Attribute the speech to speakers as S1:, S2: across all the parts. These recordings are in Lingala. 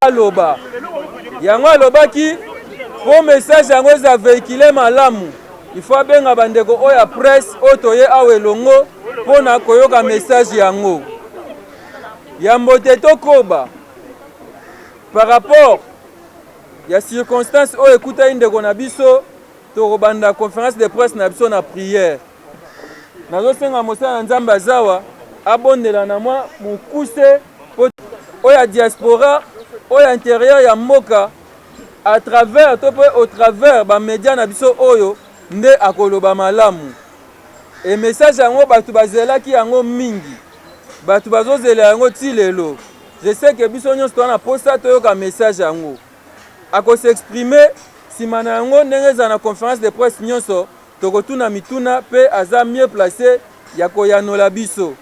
S1: Aloba yango, alobaki mpo message yango eza véhicule malamu, il faut abenga bandeko oyo ya presse oyo toye awa elongo mpo na koyoka message yango. Yambo te tokoba par rapport ya circonstance oyo ekutaki ndeko na biso, tokobanda conférence de presse na biso na prière. Nazosenga mosala na Nzambe azawa abondela na mwa mokuse po oyo ya diaspora, oyo ya intérieur ya mboka, à travers to mpe au travers bamédia na biso oyo nde akoloba malamu. E message yango, bato bazelaki yango mingi, bato bazozela yango ti lelo. Je sais que biso nyonso toza na posa toyoka message yango. Akos'exprimer nsima na yango ndenge ezala na conférence de presse nyonso, tokotuna mituna mpe aza mieux placé ya koyanola biso.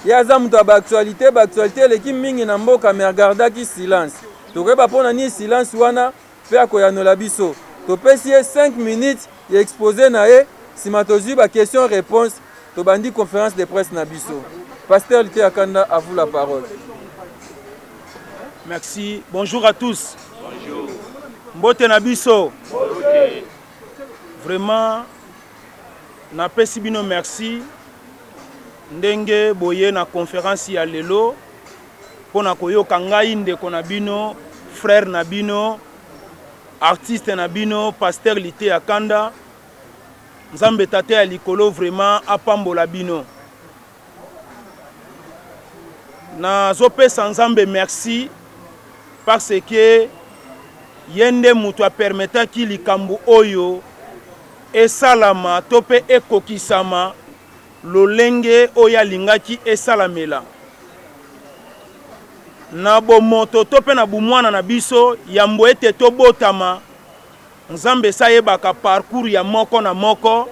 S1: Ye aza moto ya baactualité, baactualité eleki mingi na mboka, mais agardaki silence. Tokoyeba mpona nini silence wana mpe akoyanola biso. Topesi ye 5 minutes ya exposé na ye, nsima tozwi baquestion réponse, tobandi conférence de presse na biso. Pasteur Liteya Kanda, à vous la parole.
S2: Merci. Bonjour à tous. Bonjour. Mbote na biso. Vraiment, napesi bino merci ndenge boye na conférence ya lelo mpona koyoka ngai, ndeko na bino, frère na bino, artiste na bino, pasteur Liteya Kanda. Nzambe Tata ya likolo vraiment apambola bino. Nazopesa Nzambe merci parce que ye nde moto apermetaki likambo oyo esalama to mpe ekokisama lolenge oyo alingaki esalamela. Na bomoto to mpe na bumwana na biso, yambo ete tobotama, Nzambe esi ayebaka parcours ya moko na moko,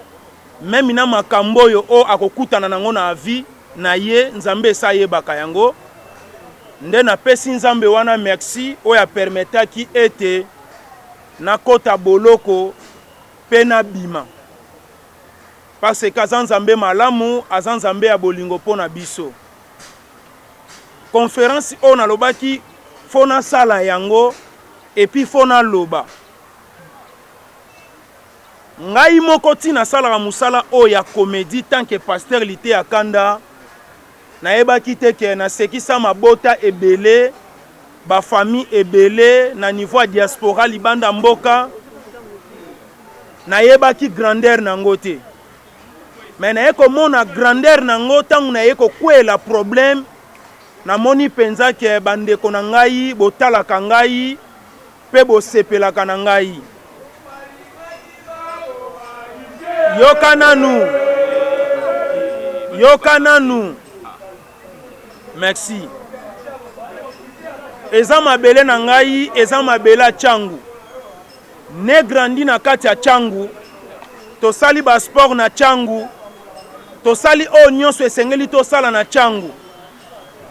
S2: même na makambo oyo oyo akokutana nango na vie na ye, Nzambe esi ayebaka yango. Nde napesi Nzambe wana merci oyo apermetaki ete nakota boloko mpe nabima, parce que aza Nzambe malamu, aza Nzambe ya bolingo mpo na biso. Conférence oyo nalobaki faut nasala yango et puis faut naloba. Ngai moko ntina nasalaka mosala oyo ya comédie tant que pasteur Liteya Kanda, nayebaki te ke nasekisa mabota ebele, bafamille ebele na niveau ya diaspora, libanda mboka. Nayebaki grandeur nango te, mais naye komona grandeur nango ntango naye kokwela problème. Namoni mpenza ke bandeko na ngai botalaka ngai mpe bosepelaka na ngai. Yoka nanu, yoka nanu. Merci. Eza mabele na ngai, eza mabele ya Tshangu. Ne grandi na kati ya Tshangu, tosali basport na Tshangu, tosali oyo nyonso esengeli tosala na Tshangu.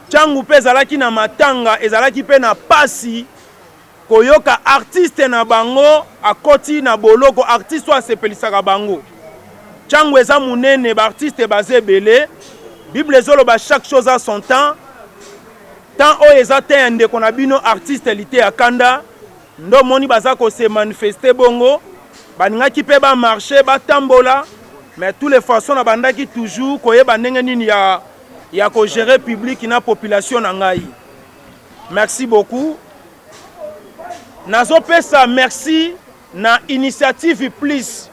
S2: Tshangu mpe ezalaki na matanga, ezalaki mpe na pasi koyoka artiste na bango akoti na boloko, artiste oyo asepelisaka bango. Tshangu eza monene, baartiste baza ebele. Bible ezoloba chaque chose a son temps. Temps oyo eza te ya ndeko na bino artiste Liteya Kanda. Nde omoni baza kose manifester bongo, balingaki mpe bamarche, batambola, mais tous les façons nabandaki toujours koyeba ndenge nini ya kogérer public na population na ngai. Merci beaucoup. Nazopesa merci na Initiative Plus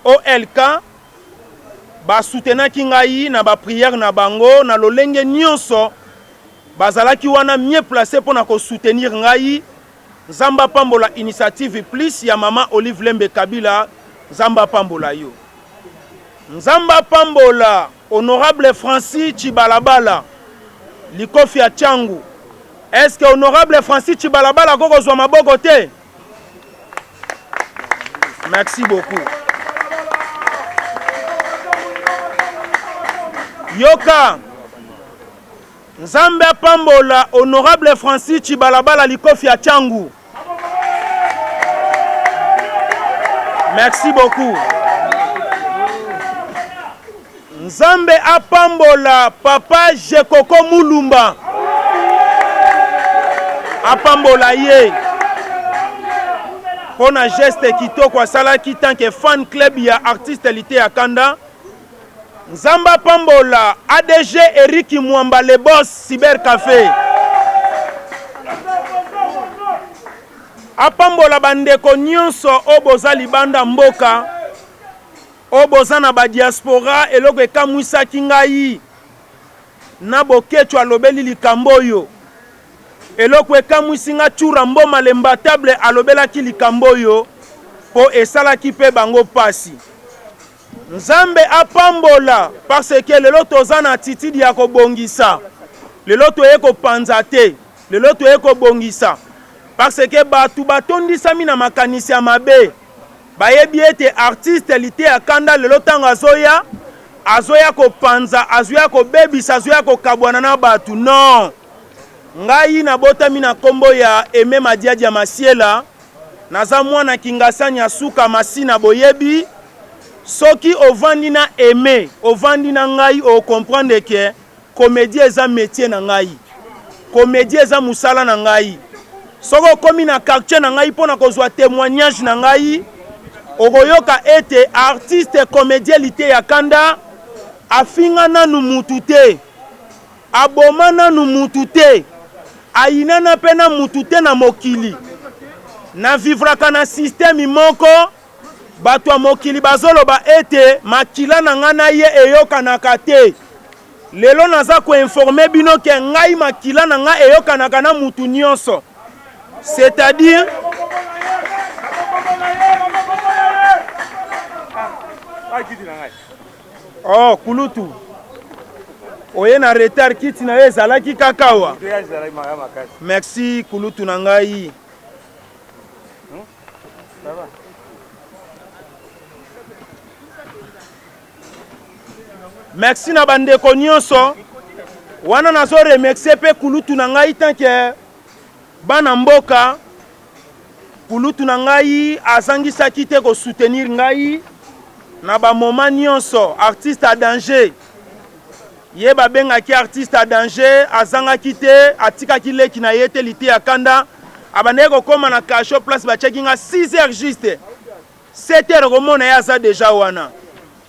S2: OLK, basoutenaki ngai na baprière na bango na lolenge nyonso. Bazalaki wana mieux placé mpona kosoutenir ngai. Nzambe apambola Initiative Plus ya mama Olive Lembe Kabila. Nzambe apambola yo. Nzambe apambola honorable Francis Tshibalabala, likofi ya Tshangu. Est-ce que honorable Francis Tshibalabala akokozwa maboko te? Merci beaucoup. Yoka, Nzambe apambola honorable Francis Tshibalabala, likofi ya Tshangu. Merci beaucoup. Nzambe apambola papa Jekoko Mulumba. Apambola ye mpo na geste kitoko asalaki tant que fan club ya artiste Liteya Kanda. Nzambe apambola ADG Eric Mwamba le boss Cyber Cafe. Apambola bandeko nyonso oyo boza libanda mboka, oyo boza na ba diaspora. Eloko ekamwisaki ngai na Boketshu alobeli likambo oyo. Eloko ekamwisi nga Tshoura Mboma l'imbattable alobelaki likambo oyo po esalaki pe bango pasi. Nzambe apambola parce que lelo toza na attitude ya kobongisa. Lelo toye kopanza te, lelo toye kobongisa parce que batu batondisami na makanisi ya mabe. Bayebi ete artiste Liteya Kanda lelo tango azoya, azoya kopanza, azoya kobebisa, azoya kokabwana na batu. Non! Ngai nabotami na kombo ya Aime Madiadia Masiela, naza mwana Kingasani ya suka Masina boyebi. Soki ovandi na Aime, ovandi na ngai o comprendre que Comedie eza metier na ngai. Comedie eza musala na ngai. Soki okomi na quartier na ngai pona kozwa temoignage na ngai, okoyoka ete artiste comedien Liteya Kanda afinga nanu mutu te, aboma nanu mutu te, ayinana pe na mutu te na mokili. Na vivraka na système moko. Bato ya mokili bazoloba ete makila na ngai na ye eyokanaka te. Lelo naza ko informer bino ke ngai makila na ngai eyokanaka na mutu nionso. C'est à dire Oh kulutu oye na retard kiti na yo ezalaki kaka awa. Merci kulutu na ngai. Merci na bandeko nyonso wana, nazo remercier mpe kulutu na ngai tant que bana mboka. Kulutu na ngai azangisaki te ko soutenir ngai na ba moment nyonso. Artiste à danger, ye babengaki artiste à danger, azangaki te, atikaki leki na ye te. Liteya Kanda abandaki kokoma na cachot place batiaki nga 6 heures juste 7 heures komona ye aza deja wana.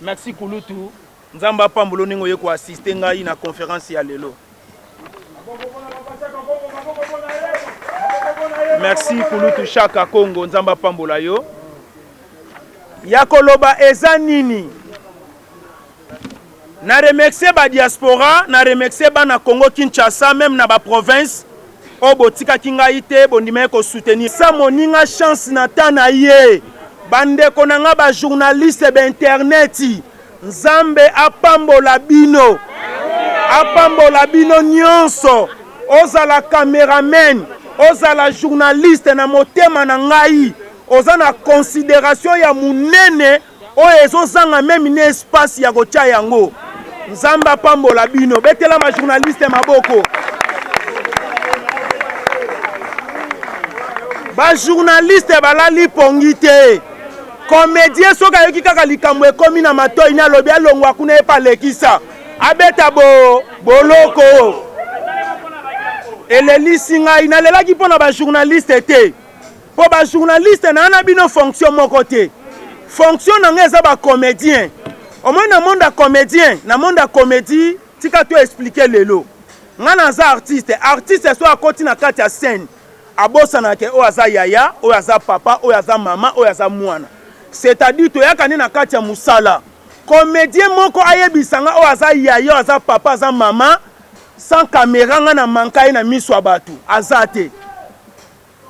S2: Merci kulutu, Nzambe apambola ndenge oye ko assister ngai na conference ya lelo. Merci kulutu Shaka Kongo, Nzambe apambola yo. Ya koloba eza nini? Na remercier ba diaspora, na remercier bana Congo Kinshasa, meme na ba province oyo botikaki ngai te, bondimaki ko soutenir. Sa moninga chance na temps na ye. Bandeko na nga ba journaliste ba internet, Nzambe apambola bino. Apambola bino nyonso. Ozala cameraman, ozala journaliste, na motema na ngai oza na consideration ya munene oyo ezozanga meme na espace ya kotia yango. Nzambe apambola bino. Betela ba journaliste maboko. Ba journaliste balali pongi te. Comédien soki ayoki kaka likambo ekomi na matoi na alobi alongwa kuna ye pa alekisa abeta bo boloko. Elelisi ngai, nalelaki mpo na ba journaliste te. Po ba journaliste na na bino fonction moko te. Fonction na nga eza ba comedien. Omoni na monde ya comedien, na monde ya comedie, tika to expliquer lelo. Nga naza artiste, artiste soki akoti na kati ya scène, abosanaka ke oyo aza yaya, oyo aza papa, oyo aza mama, oyo aza mwana. C'est-à-dire toyaka nde na kati ya musala. Comedien moko ayebisa nga oyo aza yaya, oyo aza papa, aza mama, sans camera nga na manka ye na miso ya batu. Aza te.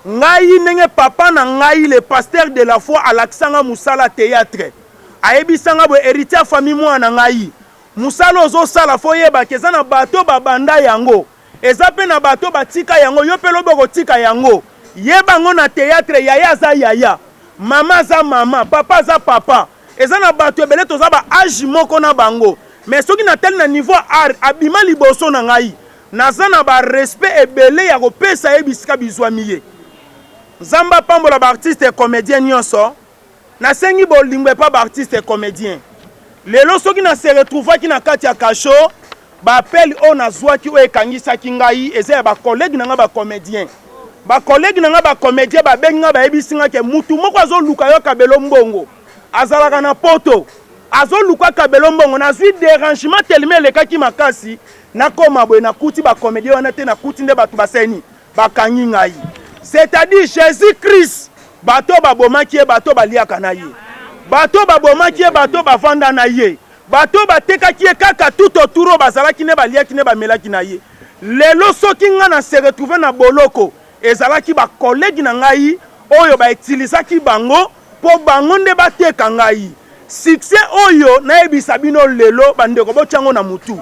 S2: Ngai ndenge papa na ngai le pasteur de la foi alakisa nga musala theatre ayebisa nga boye heritier famille mwana na ngai musala ozo sala fo oyeba ke eza na bato ba banda yango eza pe na bato ba tika yango yo pe lobi oko tika yango yeba ngo na theatre yaya aza yaya mama aza mama papa aza papa eza na bato ebele toza ba age moko na bango mais soki natali na niveau ya art abima liboso na ngai Naza na ba respect ebele ya kopesa ye bisika bizwami ye. Nzambe apambola ba artistes et comediens nionso. Nasengi bolingo epa ba artistes et comediens. Lelo soki na se retrouvaki na kati ya cachot, ba appels oyo nazwaki oyo ekangisaki ngai eza ya ba collègues na ngai ba comediens. Ba collègues na nga ba comediens babengi nga, bayebisi nga ke mutu moko azoluka yo akabelo mbongo, azalaka na poto, azoluka akabelo mbongo. Nazwi derangement tellement elekaki makasi, nakoma boye nakuti ba comediens wana te, nakuti nde bato baseni bakangi ngai. C'est-à-dire Jésus Christ, bato babomaki ye, bato baliaka na ye, bato babomaki ye, bato bavanda na ye, bato batekaki ye kaka tout autour oyo bazalaki ne baliaki ne bamelaki na ye. Lelo soki nga na se retrouver na boloko, ezalaki ba collègues na ngai oyo ba utilisaki bango po bango nde bateka ngai. Succès oyo nayebisa bino lelo bandeko, botia yango na mutu.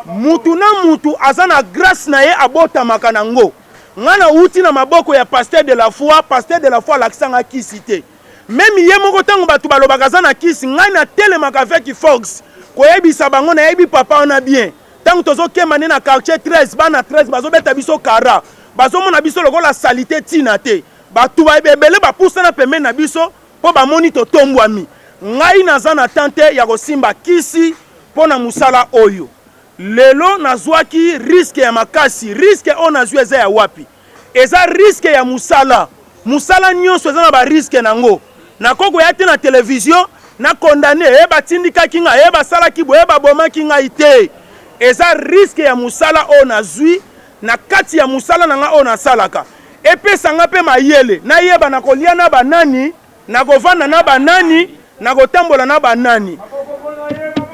S2: Mutu na mutu aza na grâce na ye abotamaka na ngo. Nga nawuti na maboko ya pasteur de la foi, pasteur de la foi alakisa nga kisi te. Meme ye moko tango batu balobaka aza na kisi, ngai natelemaka avec force koyebisa bango nayebi papa wana bien. Tango tozokemba nde na quartier 13, bana 13 bazobeta biso kara, bazomona biso lokola salite tina te. Batu ebele bapusana pembeni na biso po bamoni totombwami. Ngai naza na temps te ya kosimba kisi po na mosala oyo. Lelo nazwaki risque ya makasi. Risque oyo nazwi eza ya wapi? Eza risque ya mosala. Mosala nyonso eza na ba risque nango. Nakoki koya te na television na condamne eh batindikaki ngai, eh basalaki boye, eh babomaki ngai te. Eza risque ya mosala oyo nazwi na kati ya mosala na ngai oyo nasalaka. Epesa ngai mpe mayele nayeba nakolia na banani, nakovanda na banani, nakotambola na banani.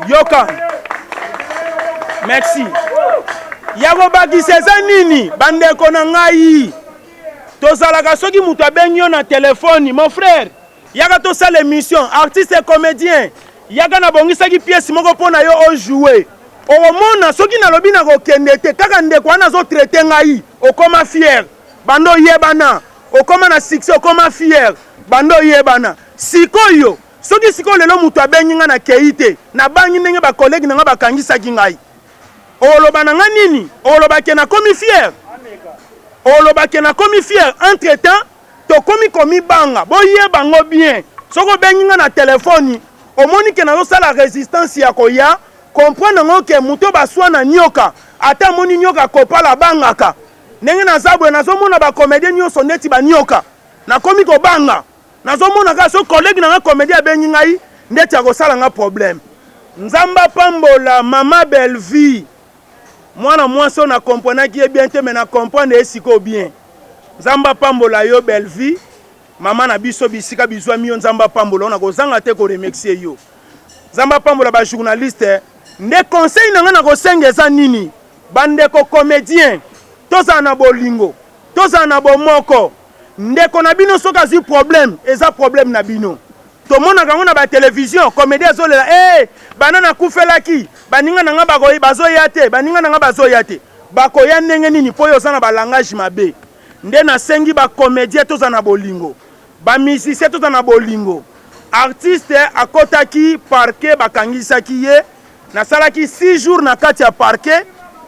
S2: Yoka. Merci. Ya kobakisa eza nini bandeko na ngai? Tozalaka soki moto abengi yo na telefoni, mon frère, yaka tosala émission, artiste et comédien, yaka nabongisaki pièce moko mpo na yo ojoue. Okomona soki nalobi nakokende te, kaka ndeko wana azotraite ngai, okoma fier, banda oyebana, okoma na succès, okoma fier, banda oyebana. Sikoyo soki sikoyo lelo moto abengi ngai nakei te, nabangi ndenge ba collègue na ngai bakangisaki ngai, oloba na ngai nini? Oloba ke nakomi fier? Oloba ke nakomi fier? Entre temps tokomi komibanga. Boyeba ngo bien, soki obengi ngai na telefoni omoni ke nazosala resistance ya koya, comprendre ngo ke moto baswana nyoka, ata amoni nyoka kopala abangaka. Ndenge naza boye, nazomona ba comédien nyonso ndeti banyoka, nakomi kobanga. Nazomona kaka soki collègue na nga comédien abengi ngai ndeti akosala nga problème. Nzambe apambola mama Bellevue, mwana mwasi oyo na comprenaki ye bien te, mais na comprendre ye sikoyo bien. Nzambe apambola yo Bellevue, mama na biso, bisika bizwami yo, Nzambe apambola yo, nakozanga te ko remercier yo. Nzambe apambola ba journaliste. Nde conseil na nga nakosenga eza nini? Bandeko comédien, tozala na bolingo, tozala na bomoko. Ndeko na bino soki azwi problème, eza problème na bino. Tomonaka yango na ba television, comédien azolela, eh, bana nakufelaki, baninga na nga bazoya te, baninga na nga bazoya te. Bakoya ndenge nini po yo oza na ba langage mabe? Nde nasengi ba comédien tozala na bolingo, ba musicien tozala na bolingo. Artiste akotaki parquet, bakangisaki ye, nasalaki 6 jours na kati ya parquet,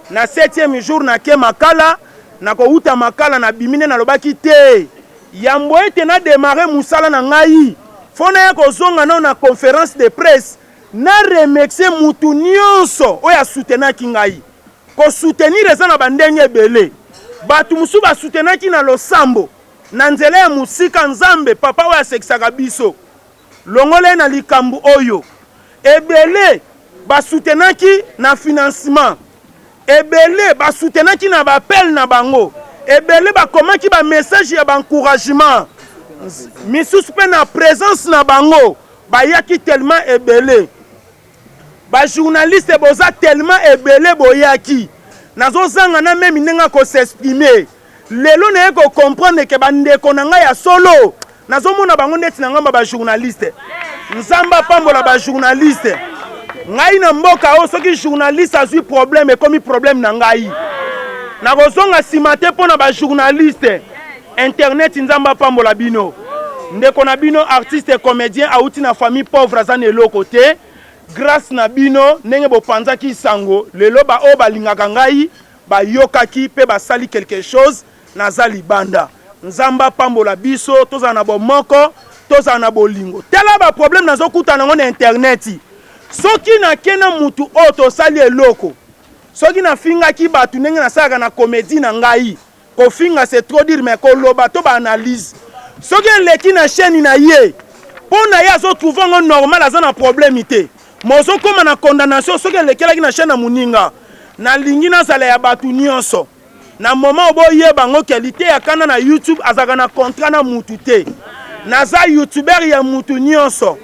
S2: na 7e jour nake Makala, nakowuta Makala nabimi nde nalobaki te, yambo ete na demarrer mosala na ngai, fo naya kozonga nano na conférence de presse na remercier mutu nyonso oyo asoutenaki ngai. Kosoutenir eza na bandenge ebele. Bato mosusu basoutenaki na losambo, na nzela ya mosika. Nzambe papa oyo asekisaka biso, longola ye na likambo oyo. Ebele basoutenaki na financement, ebele basoutenaki na baappel na bango, ebele bakomaki ba message ya ba encouragement, misusu mpe na présence na bango bayaki tellement ebele. Ba journaliste boza tellement ebele boyaki, nazozanga na meme ndenge ako s'exprimer. Lelo naye ko comprendre ke bandeko na ngai ya solo nazomona bango ndeti na ngambo ba journaliste. Nzambe apambola ba journaliste. Ngai na mboka oyo soki journaliste azwi problème ekomi problème na ngai, nakozonga nsima te mpo na ba journaliste. Internet, Nzambe apambola bino. Ndeko na bino artiste comédien auti na famille pauvre, aza na eloko te. Grâce na bino ndenge bopanzaki sango lelo, ba oyo balingaka ngai bayokaki mpe basali quelque chose. Naza libanda. Nzambe apambola biso, tozala na bomoko, tozala na bolingo. Tala ba problème nazokutana nango na internet. Soki nake na mutu oyo tosali eloko, soki nafingaki bato ndenge nasalaka na comédie na ngai, Kofinga c'est trop dire mais koloba to ba analyse soki eleki na chaîne na ye mpo na ye azo trouve yango normal, aza na problème te, mais ozokóma na condamnation soki elekelaki na chaîne ya moninga. Nalingi nazala ya bato nyonso na moment oboyeba yango ke Liteya Kanda na YouTube azalaka na contrat na mutu te. Naza youtubeur ya mutu nyonso.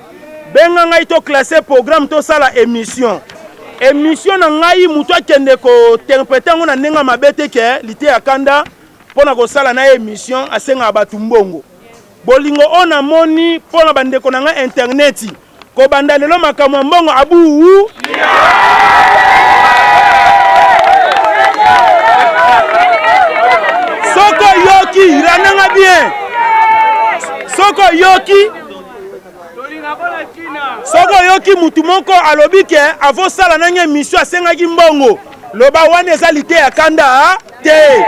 S2: Benga ngai, to classe programme, tosala émission. Émission na ngai, mutu akende kointerpréter yango na ndenge mabe te ke Liteya Kanda mpo na kosala na ye émission asengaka bato mbongo. Bolingo oyo namoni mpo na bandeko na ngai internet, kobanda lelo makambo ya mbongo abu. Soki oyoki, landanga bien, soki oyoki mutu moko alobi ke avosala nange émission asengaki mbongo, loba wana eza Liteya Kanda te.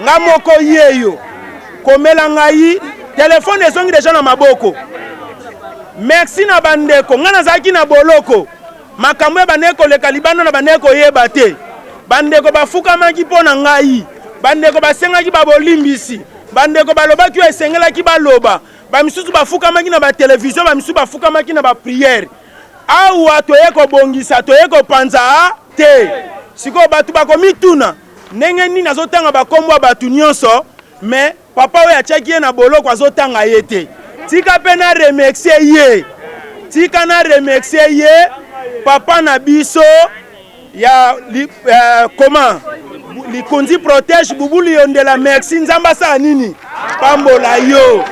S2: Nga moko yeyo komela ngai telefone ezongi deja na maboko. Merci na bandeko. Ngai nazalaki na boloko, makambo ya bandeko koleka libanda na bandeko koyeba te. Bandeko bafukamaki mpo na ngai, bandeko basengaki babolimbisi, bandeko balobaki oyo esengelaki baloba, bamisusu bafukamaki na batelevizio, bamisusu bafukamaki na baprière. Awa toye kobongisa, toye kopanza te. Sikoyo bato bakomituna ndenge nini azotanga bakombo ya bato nyonso, mais papa oyo atiaki ye na boloko azotanga ye te. Tika mpe na remercier ye, tika na remercier ye, papa na biso ya comment, Likonzi Protège Bubu Liyondela. Merci, Nzambe asala nini, pambola yo.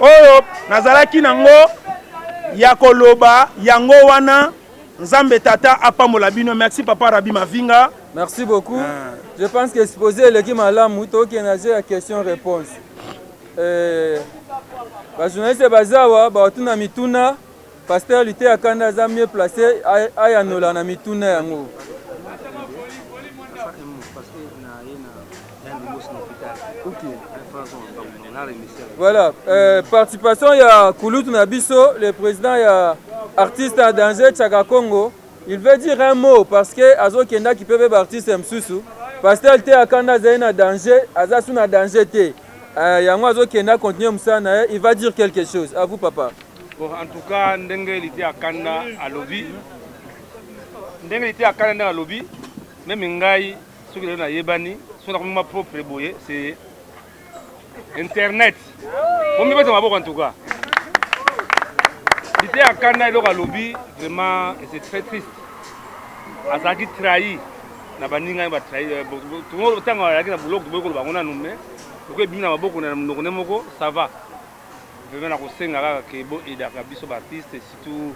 S2: Oyo nazalaki nango ya koloba yango wana. Nzambe Tata apambola bino. Merci, papa Rabi Mavinga.
S1: Merci beaucoup ah. Je pense que exposé eleki malamu. Tokende na jeu ya question réponse. Bajournaliste bazawa batuna mituna. Pasteur Liteya Kanda aza mieux placé ayanola na mituna yango. Ok. Voilà, participation ya kulutu na biso, le président ya Artiste en danger Chaka Congo. Il veut dire un mot parce que azokendaki mpe mpe baartiste mosusu. Pasteur Liteya Kanda azali na danger, aza su na danger te. Yango azokenda continue mosala na ye, il va dire quelque chose. À vous, papa.
S3: Bon, en tout cas, ndenge Liteya Kanda alobi, ndenge Liteya Kanda ndenge alobi, même ngai soki lelo nayebani, soki nakomi ma propre boye, c'est internet. Bomibeta maboko. En tout cas, Liteya Kanda eloko alobi, vraiment c'est très triste. Azalaki trahi na baninga ye, batrahi ntango azalaki na boloko. Toboyi koloba yango nanu, mais loko ebimi na maboko na monoko nde moko, ça va. Vraiment nakosenga kaka ke boaidaka biso baartiste, surtout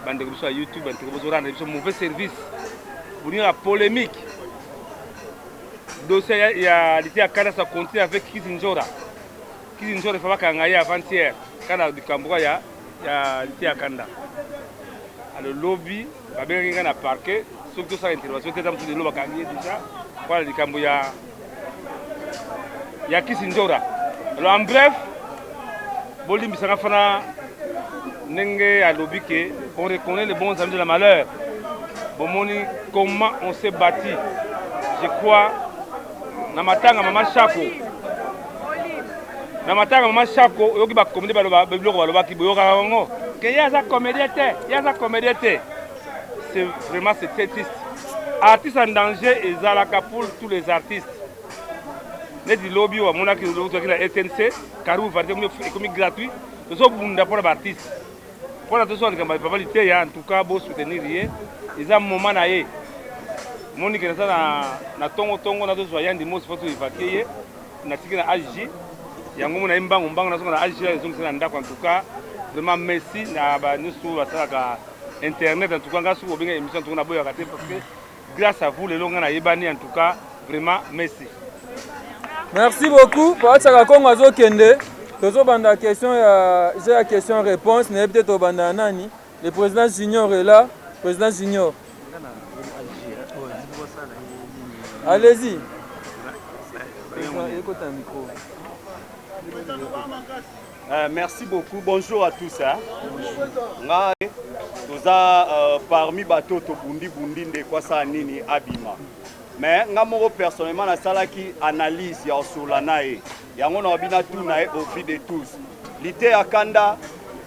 S3: bandeko biso ya YouTube. Bandeko, bozorendre biso mauvais service, bolingaka polémique. Dossier ya Liteya Kanda, ça continue avec Kisi Njora. Kisi Njora efa bakanga ye avant-hier kaka likambo kaka ya Liteya Kanda. Alors lobi babengaki ngai na parquet soki tosala intervention te, eza mosusu lelo bakangi ye déjà mpona likambo ya Kisi Njora. Alors en bref, bolimbisanga fana ndenge alobi ke on reconnaît les bons amis de la malheur. Bomoni comment on s'est bâti. Je crois na matanga mama Shako, na matanga mama Shako, oyoki bacomédie baloba biloko balobaki, boyokaka yango ke ye aza comédien te, ye aza comédien te. C'est vraiment, c'est très triste. Artiste en danger ezalaka pour tous les artistes. Neti lobi oyo bamonaki ozwaki na SNC karu varité ekomi gratuit. Tozobunda mpona baartiste, mpona tozwa likambo ya papa Liteya. En tout cas, bosoutenir ye, eza moment na ye. Monike naza na ntongo ntongo, nazozwa yandi mosi fo toévacue ye, natiki na AG yango mona ye mbangu mbangu, nazonga na AG, ezongisa na ndako. En tout cas, vraiment merci na banyonso basalaka internet. En tout cas, nga soki obenga émission, en tout cas naboyaka te, parce que grâce à vous lelo nga nayebani. En tout cas, vraiment merci.
S1: Merci beaucoup. Paatiaka Kongo azokende. Tozobanda question ya jeu ya question réponse. Nayebi te tobanda ya nani. Le président Junior est là. Président Junior, allez-y. Président, écoute un micro.
S4: Merci beaucoup. Bonjour à tous. Hein. Nga toza parmi bato tobundi bundi ndeko asala nini abima. Mais nga moko personnellement nasalaki analyse ya kosolola na ye. Yango nalobi natuna ye au vu de tous. Liteya kanda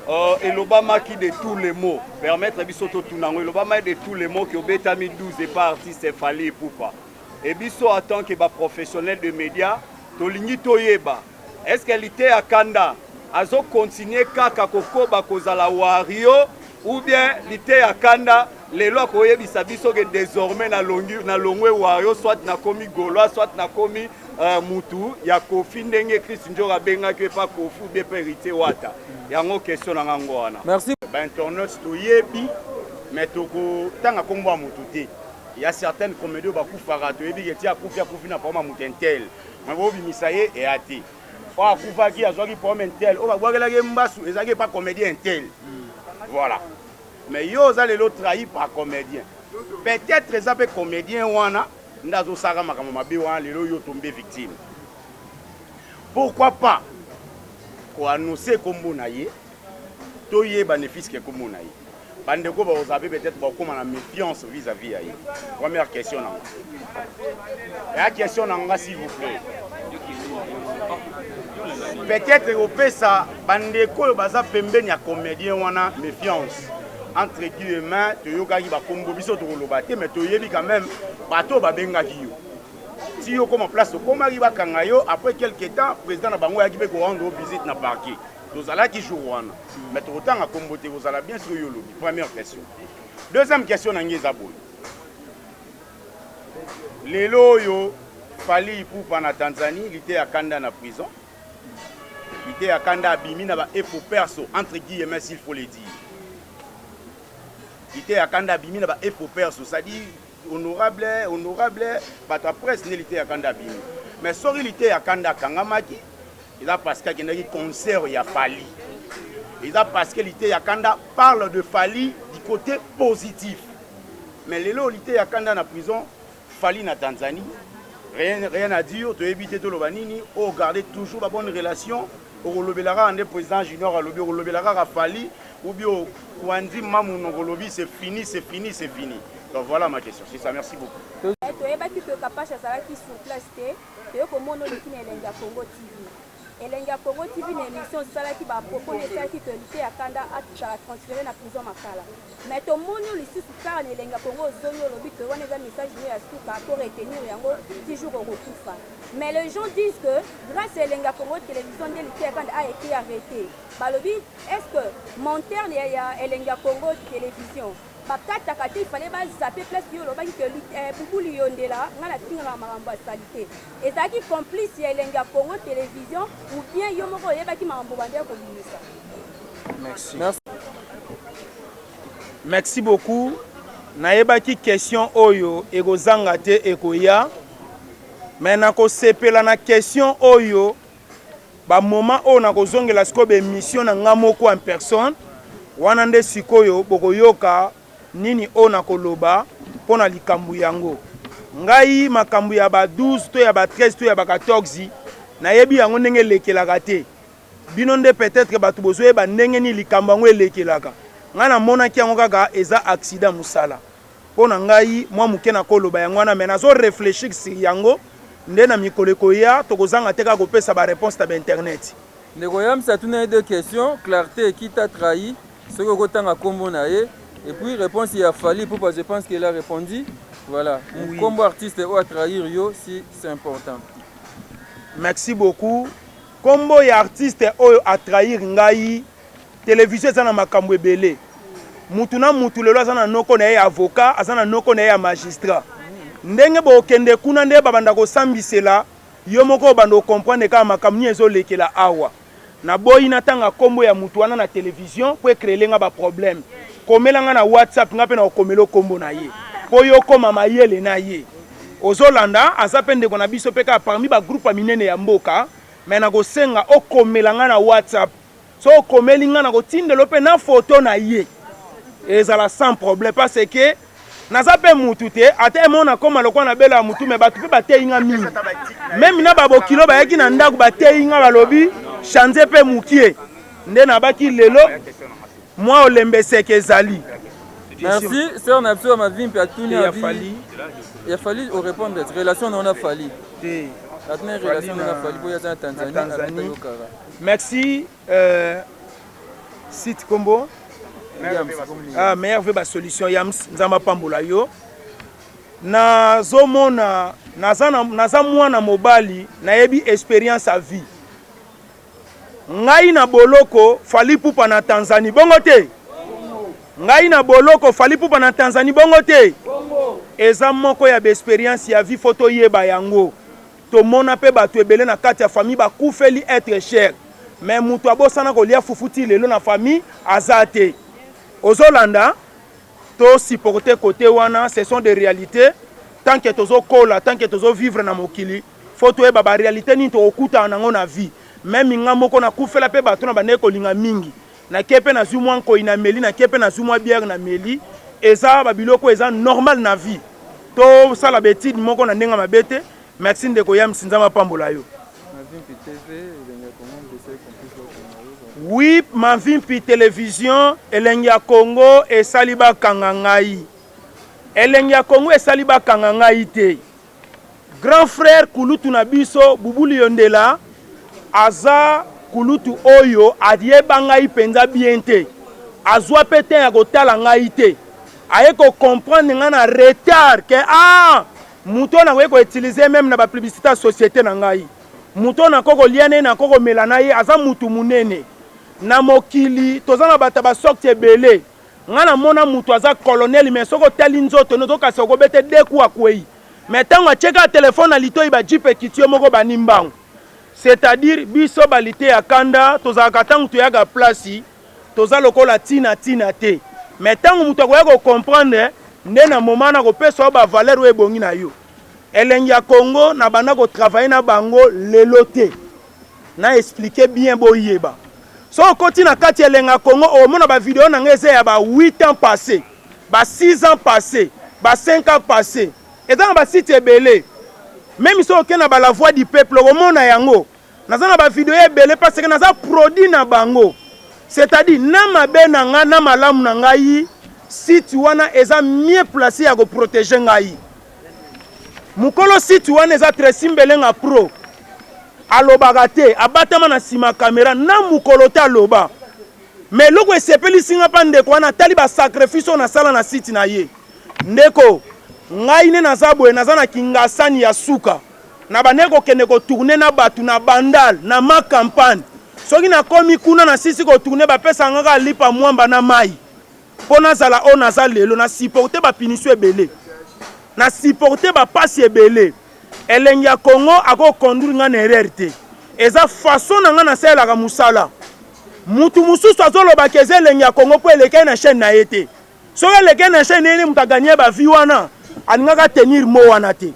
S4: euh, elobamaki de tous les mots. Permettre biso totuna yango elobamaki de tous les mots que obetami 12 epa artiste Fally Ipupa. Et biso en tant que ba professionnels de médias tolingi toyeba est-ce que Liteya Kanda azo continuer kaka kokoba kozala wario ou bien Liteya Kanda lelo akoyebisa biso ke désormais nalongi nalongwe wario soit nakomi gaulois soit nakomi euh, mutu ya Koffi ndenge Chris Njora abengaki epa Koffi ou bien pe Héritier Wata. Yango question na nga ngo wana.
S1: Merci.
S5: Ba internautes toyebi mais tokotanga kombo ya mutu te. Il y a certaines comedies oyo bakufaka toyebi ke ti akufi akufi na problème ya mutu intel mais bobimisa ye eya te. Oyo akufaki azwaki problème intel oyo babwakelaki ye mbasu ezalaki epa comedien intel. Voilà. Mais yo oza lelo trahi par comedien. Peut-être eza pe comedien wana nde azosalaka makambo mabe wana lelo yo tombe victime. Pourquoi pas ko annoncer kombo na ye toyeba ne fût-ce que kombo na ye. Bandeko bakozala pe peut-être bakokoma na méfiance vis-à-vis ya ye. Première question na nga. Ya question na nga s'il vous plaît. Peut-être kopesa bandeko oyo baza pembeni ya comédien wana méfiance. Entre guillemets, toyokaki bakombo biso tokoloba te mais toyebi quand même bato oyo babengaki yo. Ti yo okoma place okomaki bakanga yo après quelque temps président na bango ayaki pe ko rendre visite na parquet. Tozalaki jour wana mais tokotanga kombo te kozala bien soki yo olobi. Première question. Deuxième question na ngai eza boye. Lelo oyo Fally Ipupa na Tanzanie, Liteya Kanda na prison. Liteya Kanda abimi na ba efo perso entre guillemets s'il faut le dire. Liteya Kanda abimi na ba efo perso, c'est-à-dire honorable, honorable, bato ya presse nde Liteya Kanda abimi. Mais soki Liteya Kanda akangamaki eza parce que akendaki concert ya Fally. Eza parce que Liteya Kanda parle de Fally du côté positif. Mais lelo Liteya Kanda na prison, Fally na Tanzanie, rien, rien à dire, toyebi te toloba nini, o garder toujours ba bonne relation, okolobela kaka nde président Junior alobi, okolobela kaka Fally ou bien okwandi ma monoko olobi c'est fini, c'est fini, c'est fini. Donc voilà ma question, c'est ça, merci beaucoup.
S6: Toyebaki que Kapash azalaki sur place te, toye komona oleki na Elengi ya Congo TV. Elengi ya Congo TV na emission osalaki ba propos nde esalaki que Liteya Kanda azala transfere na prison Makala. Mais tomoni yo lisusu kaka na Elengi ya Congo ozongi olobi que wana eza message nayo ya suka to retenir yango ti jour okokufa. Mais les gens disent que grace ya Elengi ya Congo television nde Liteya Kanda a ete arrete. Balobi est ce que monteur ya Elengi ya Congo television bakataka te, il fallait ba zapper place yo olobaki que Bubu Liyondela nga nafingaka makambo ya salite. Ezalaki complice ya Elengi ya Congo television ou bien yo moko oyebaki makambo obandaki kobimisa?
S2: Merci. Merci beaucoup. Nayebaki question oyo ekozanga te ekoya. Mais nakosepela na question oyo ba moment oyo nakozongela sikoyo ba emission na nga moko en personne wana nde sikoyo bokoyoka nini oyo nakoloba mpo na likambo yango. Ngai makambo ya ba 12 to ya ba 13 to ya ba 14 nayebi yango ndenge elekelaka te. Bino nde peut-etre batu bozoyeba ndenge nini likambo yango elekelaka. Ngai namonaki yango kaka eza accident musala. Mpo na ngai mwa moke nakoloba yango wana mais nazo reflechir sur yango nde na mikolo ekoya tokozanga te kaka kopesa ba reponses na ba internet.
S1: Ndeko Yams atuna ye deux questions, clarte qui t'a trahi soki oko tanga kombo na ye et puis reponse ya Fally Ipupa je pense qu'il a repondu voilà oui. Kombo artiste oyo a trahir yo si c'est important.
S2: Merci beaucoup. Kombo ya artiste oyo a trahir ngai television eza na makambo ebele. Mutu na mutu lelo aza na noko na ye ya avocat, aza na noko na ye ya magistrat. Ndenge bokende kuna nde babanda kosambisela yo moko obanda ocomprendre kaka makambo nini ezolekela awa. Naboyi natanga kombo ya mutu wana na television po e creele nga ba problème. Komela nga na WhatsApp nga pe nakokomela yo kombo na ye po yo okoma mayele na ye. Ozolanda aza pe ndeko na biso pe kaka parmi ba groupe ya minene ya mboka mais nakosenga okomela nga na WhatsApp. Soki okomeli nga nakotindela yo pe na photo na ye. Ezala sans problème parce que naza pe mutu te ata emo nakoma lokola na bela ya mutu mais batu pe bateyi nga mingi. Meme na ba bokilo bayaki na ndaku bateyi nga balobi change pe mukie nde nabaki lelo mwa olembeseke ezali.
S1: Merci sœur na biso ya Mavimpi atuni
S2: ya
S1: Fally. Ya Fally o répondre relation na Fally.
S2: Te.
S1: Atuni relation na Fally boya za Tanzanie.
S2: Tanzanie. Merci euh, site kombo. Ah, meilleur vœu ba solution Yams Nzamba pambola yo. Nazomona naza naza mwana mobali nayebi experience à vie. Ngai na boloko Fally Ipupa na Tanzanie bongo te? Ngai na boloko Fally Ipupa na Tanzanie bongo te? Eza moko ya ba experience ya vie faut toyeba yango. Tomona pe batu ebele na kati ya famille bakufeli etre cher mais mutu abosana kolia fufu ti lelo na famille aza te. Ozolanda? To supporter cote wana ce sont des realites tant que tozo kola tant que tozo vivre na mokili faut toyeba ba realite nini tokokutana nango na vie meme nga moko nakufela pe bato na bandaki kolinga mingi nake pe nazwi mwa nkoi na meli nake pe nazwi mwa bière na meli eza ba biloko eza normal na vie tosala ba etude moko na ndenge mabe te merci ndeko Yams Nzambe apambola yo. Oui Mavimpi television elengi ya Congo esali bakanga ngai elengi ya Congo esali bakanga ngai te grand frère kulutu na biso Bubu Liyondela aza kulutu oyo ayeba ngai mpenza bien te azwa mpe te ya kotala ngai te aye ko comprendre ngai na retard ke ah moto oyo nakoki ko utiliser meme na ba publicité ya société na ngai Moto oyo nakoki kolia na ye, nakoki komela na ye, aza mutu munene. Na mokili toza na bato ya ba sorte ebele. Nga namona mutu aza colonel mais soki otali nzoto ne ozokanisa okobete deux coups akweyi. Mais tango atie kaka telephone na litoyi ba jeep ekiti yo moko obandi mbangu. C'est à dire biso ba liteya kanda tozalaka tango toyaka place toza lokola tina tina te. Mais tango mutu akoya ko comprendre nde na moment wana akopesa yo ba valeur oyo ebongi na yo. Elengi ya Congo na banda ko travailler na bango lelo te. Na expliquer bien boyeba. Soki okoti na kati ya Elengi ya Congo okomona ba video na ngai eza ya ba 8 ans passe, ba 6 ans passe, ba 5 ans passe. Eza na ba site ebele. Meme soki oke na ba la voix du peuple okomona yango. Naza na ba video ebele parce que naza produit na bango. C'est-à-dire na mabe na nga na malamu na ngai site wana eza mieux placé ya ko protéger ngai. Mukolo site wana eza Tracy Mbelenga pro. Alobaka te, abatama na sima camera na mukolo te aloba. Mais eloko esepelisi nga pa ndeko wana atali ba sacrifice oyo nasala na site na ye. Ndeko, ngai nde naza boye naza na kingasani ya suka. Na bandaki kokende ko tourner na batu na Bandal, na ma campagne. Soki nakomi kuna nasilisi ko tourner bapesaka nga kaka lipa mwamba na mayi po nazala oyo naza lelo. Na supporter ba punition ebele, na supporter ba pasi ebele. Elengi ya Congo ako conduire nga na erreur te. Eza façon na nga nasalelaka musala. Mutu mususu azoloba ke eza elengi ya Congo po elekaki na chaine na ye te. Soki alekaki na chaine ye nde mutu a gagner ba vues wana, alingaka a tenir mot wana te.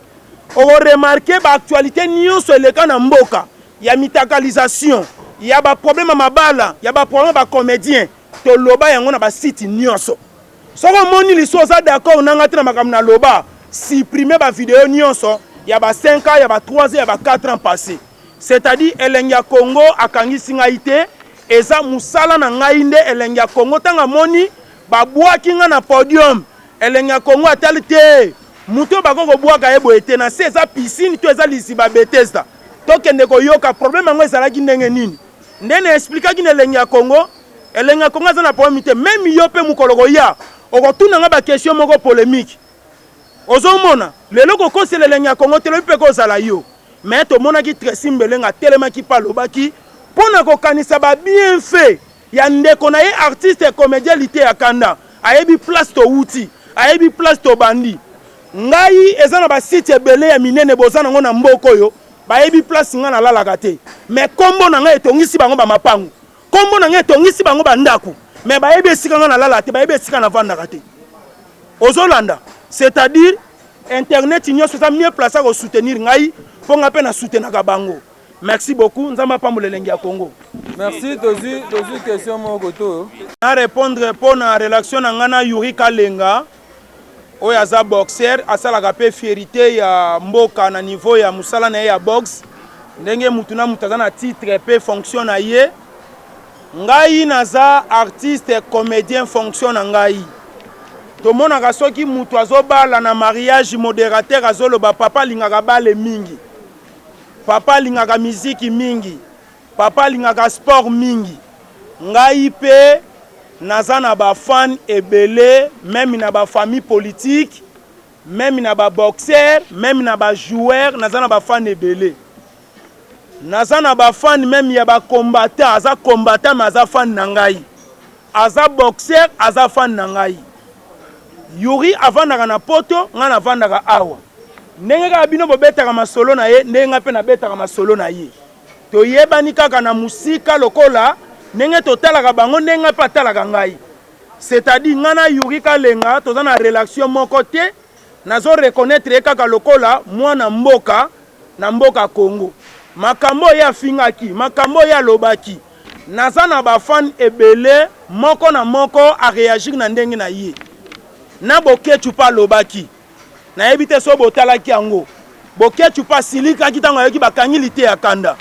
S2: Oko remarquer ba actualites nionso eleka na mboka ya mitakalisation, ya ba problèmes ya mabala, ya ba problèmes ya ba comediens, toloba yango na ba sites nionso. Soki omoni lisusu oza d'accord na nga te na makambo naloba, supprimer ba videos nionso ya ba 5 ans, ya ba 3 ans, ya ba 4 ans passes. C'est-à-dire elengi ya Congo akangisi ngai te, eza musala na ngai nde elengi ya Congo tango amoni Babwaki nga na podium elengi ya Congo atali te mutu oyo bakoki kobwaka ye boye te na se eza piscine to eza liziba Bethesda tokende koyoka problème yango ezalaki ndenge nini nde na explikaki na elengi ya Congo elengi ya Congo aza na problème te meme yo pe mukolo koya okotuna nga ba question moko polemique ozomona lelo kokosela elengi ya Congo te lobi pe kozala yo mais tomonaki Tracy Mbelenga atelemaki pe alobaki mpo na kokanisa ba bienfait ya ndeko na ye artiste et comedien Liteya Kanda ayebi place towuti ayebi place tobandi ngai eza na ba site ebele ya minene boza nango na mboka oyo bayebi place ngai nalalaka te mais kombo na ngai etongisi bango ba mapangu kombo na ngai etongisi bango ba ndaku mais bayebi esika ngai nalalaka te bayebi esika navandaka te ozolanda c'est-à-dire internet nyonso eza mieux place ya kosoutenir ngai mpo ngai mpe na soutenaka bango Merci beaucoup Nzambe apambola elengi ya Congo.
S1: Merci tozui tozui question moko to.
S2: Na répondre mpo na relation na ngai na Yuri Kalenga oyo aza boxer asalaka mpe fierite ya mboka na niveau ya mosala na ye ya boxe ndenge mutu na mutu aza na titre mpe fonction na ye. Ngai naza artiste comédien fonction na ngai. Tomonaka soki mutu azobala na mariage, moderateur azoloba papa alingaka bale mingi, papa alingaka miziki mingi, papa alingaka sport mingi. Ngai pe naza na ba fan ebele meme na ba famille politique, meme na ba boxeur, meme na ba joueur, naza na ba fan ebele. Naza na ba fan meme ya ba combattant, aza combattant mais aza fan na ngai. Aza boxeur aza fan na ngai. Youri avandaka na poto ngai navandaka awa. Ndenge kaka bino bobetaka masolo na ye ndenge ngai pe nabetaka masolo na ye. Toyebani kaka na musika lokola ndenge totalaka bango ndenge ngai pe atalaka ngai. C'est à dire ngai na Youri Kalenga toza na relation moko te. Nazo reconnaitre ye kaka lokola mwana mboka na mboka Congo. Makambo oyo ye afingaki, makambo oyo ye alobaki, naza na ba fan ebele moko na moko a reagir na ndenge na ye. Na Boketshu pe alobaki, nayebi te soki botalaki yango. Boketshu pe asilikaki tango ayoki bakangi liteya kanda.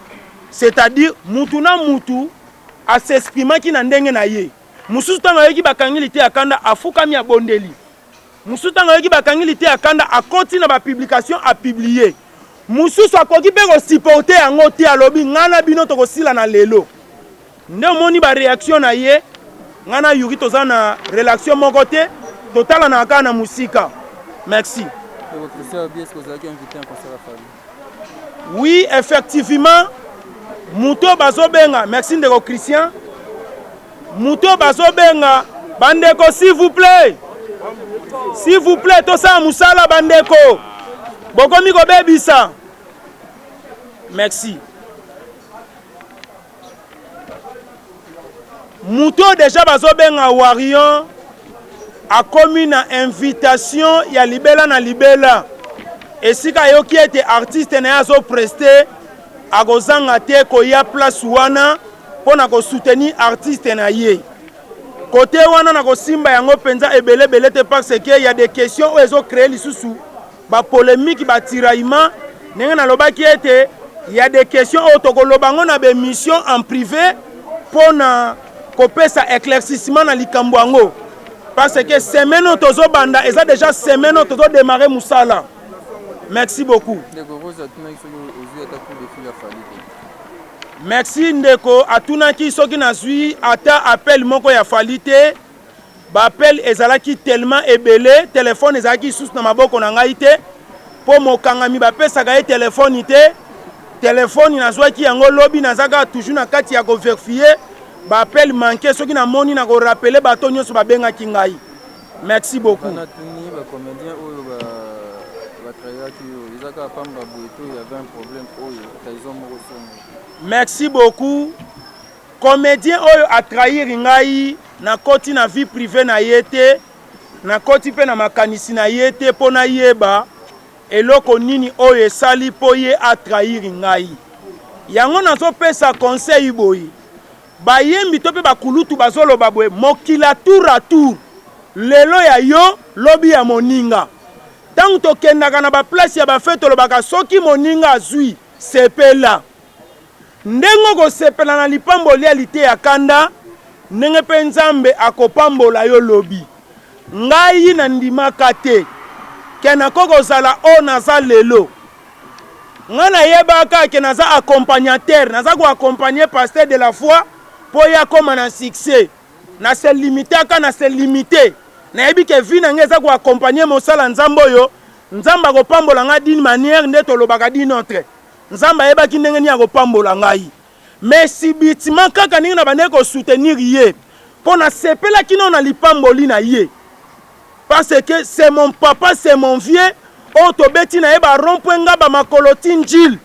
S2: C'est-à-dire mutu na mutu a s'exprimaki na ndenge na ye. Mosusu tango ayoki bakangi liteya kanda afukami abondeli. Mosusu tango ayoki bakangi liteya kanda akoti na ba publication a publier. Mosusu akoki pe ko supporter yango te alobi ngai na bino tokosilana lelo. Nde omoni ba reaction na ye. Ngai na Youri toza na relation moko te, totalanaka kaka na mosika. Merci.
S1: Ndeko Christian Obi, est-ce que ozalaki invité na concert ya Fally?
S2: Oui, effectivement, moto oyo bazobenga, merci ndeko Christian, Moto oyo bazo benga ba ndeko s'il vous plait s'il vous plait tosala musala ba ndeko bokomi kobebisa merci moto oyo deja bazobenga warion akomi na invitation ya libela na libela esika ayoki ete artiste na ye azopreste akozanga te koya place wana mpo na ko soutenir artiste na ye. Cote wana na kosimba yango mpenza ebele ebele te parce que ya des questions oyo ezo créer lisusu ba polemique ba tiraillement ndenge nalobaki ete ya des questions oyo tokoloba yango na ba émission en privé mpo na kopesa éclaircissement na likambo yango parce que semaine oyo tozobanda eza déjà semaine oyo tozodémarre mosala. Merci beaucoup.
S1: Ndeko Rose atunaki soki ozwi ata coup de fil ya Fally te.
S2: Merci ndeko atunaki soki nazwi ata appel moko ya Fally te. Ba appel ezalaki tellement ebele, telephone ezalaki lisusu na maboko na ngai te mpo mokangami bapesaka ye telefone te. Telefone nazwaki yango lobi, naza kaka toujours na kati ya ko verifier ba appel manque, soki namoni na ko rappeler bato nyonso babengaki ngai. Merci beaucoup.
S1: Bana tuni ba comediens oyo ba ba trahiraki yo eza kaka pamba boye to il y avait un problème oyo trahison moko songo.
S2: Merci beaucoup. Comedien oyo a trahir ngai nakoti na vie privee na ye te, nakoti mpe na makanisi na ye te mpo nayeba eloko nini oyo esali mpo ye a trahir ngai. Yango nazopesa conseil boye Bayembi to pe ba kulutu bazoloba boye mokila tour à tour lelo ya yo lobi ya moninga. Tango tokendaka na ba place ya ba fete tolobaka soki moninga azui sepela. Ndenge okosepela na lipamboli ya liteya kanda ndenge pe Nzambe akopambola yo lobi. Ngai na ndimaka te ke nakoki kozala oyo naza lelo. Nga nayebaka kaka ke naza accompagnateur, naza ko accompagner pasteur de la foi po ye akoma na succès. Na se limitaka, na se limiter. Nayebi ke vie na nga eza ko accompagner mosala Nzambe oyo, Nzambe akopambola nga d'une manière nde tolobaka d'une autre. Nzambe ayebaki ndenge nini akopambola ngai. Mais subitement kaka ndenge nabandaki ko soutenir ye, po nasepelaki nano na lipamboli na ye. Parce que c'est mon papa, c'est mon vieux oyo tobeti na ye ba rond point Ngaba makolo ti Ndjil.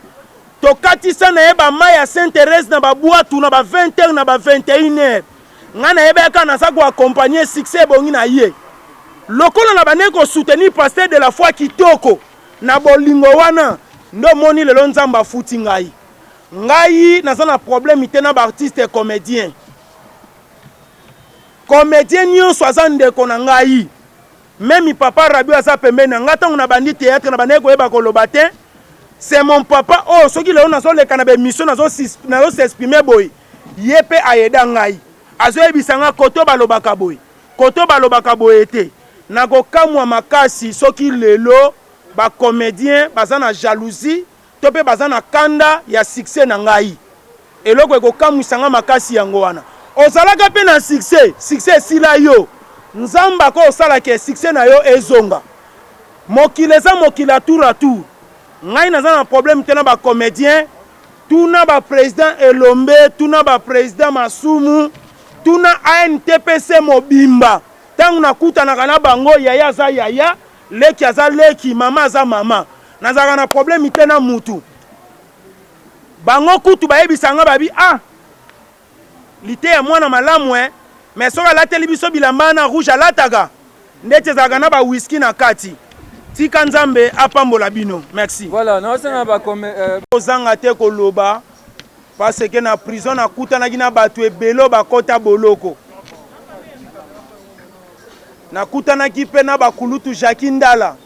S2: Tokatisa na ye ba mayi ya Sainte Therèse na ba bwatu na ba 20 heures na ba 21 heures. Ngai nayebaki kaka naza ko accompagner succès ebongi na ye. Lokola nabandaki ko soutenir pasteur de la foi kitoko na bolingo wana nde omoni lelo Nzambe afuti ngai. Ngai naza na problème te na ba artistes comediens. Comedien nionso aza ndeko na ngai meme papa Rabio aza pembeni na ngai tango na bandi theatre na bandaki koyeba koloba te c'est mon papa oyo soki lelo nazo leka na ba emission nazo nazo s'exprimer boye ye pe a aida ngai azo yebisa ngai koto balobaka boye koto balobaka boye te. Nakokamwa makasi soki lelo ba comediens baza na jalousie to pe baza na kanda ya succès na ngai. Eloko ekokamwisa ngai makasi yango wana. Ozalaka pe na succès, succès esila yo. Nzambe akosala ke succès na yo ezonga. Mokili eza mokili ya tour à tour. Ngai naza na problème te na ba comediens. Tuna ba president Elombe, tuna ba president Masumu, tuna ANTPC mobimba. Tango nakutanaka na bango, yaya aza yaya, leki aza leki, mama aza mama. Nazalaka na problème te na mutu. Bango kutu bayebisa nga babi ah liteya mwana malamu eh, mais soki alateli biso bilamba wana rouge alataka ndeti ezalaka na ba whisky na kati. Tika Nzambe apambola bino. Merci.
S1: Voilà, naosenga ba euh,
S2: kozanga te koloba parce que na prison nakutanaki na bato ebele oyo bakota boloko. Nakutanaki mpe na bakulutu Jacques Ndala,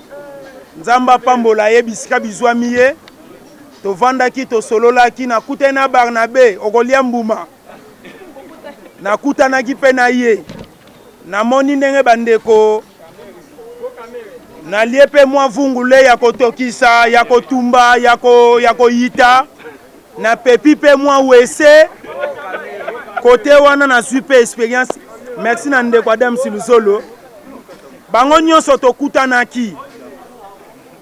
S2: Nzambe apambola ye bisika bizwami ye. Tovandaki tosololaki, nakutani na Barnabe okolia mbuma, nakutanaki mpe na ye, namoni ndenge bandeko nalie mpe mwa vungule ya kotokisa ya kotumba ya koyita na pepi mpe mwa wese kote wana nazwi mpe experience. Merci na ndeko Adam Siluzolo, bango nyonso tokutanaki.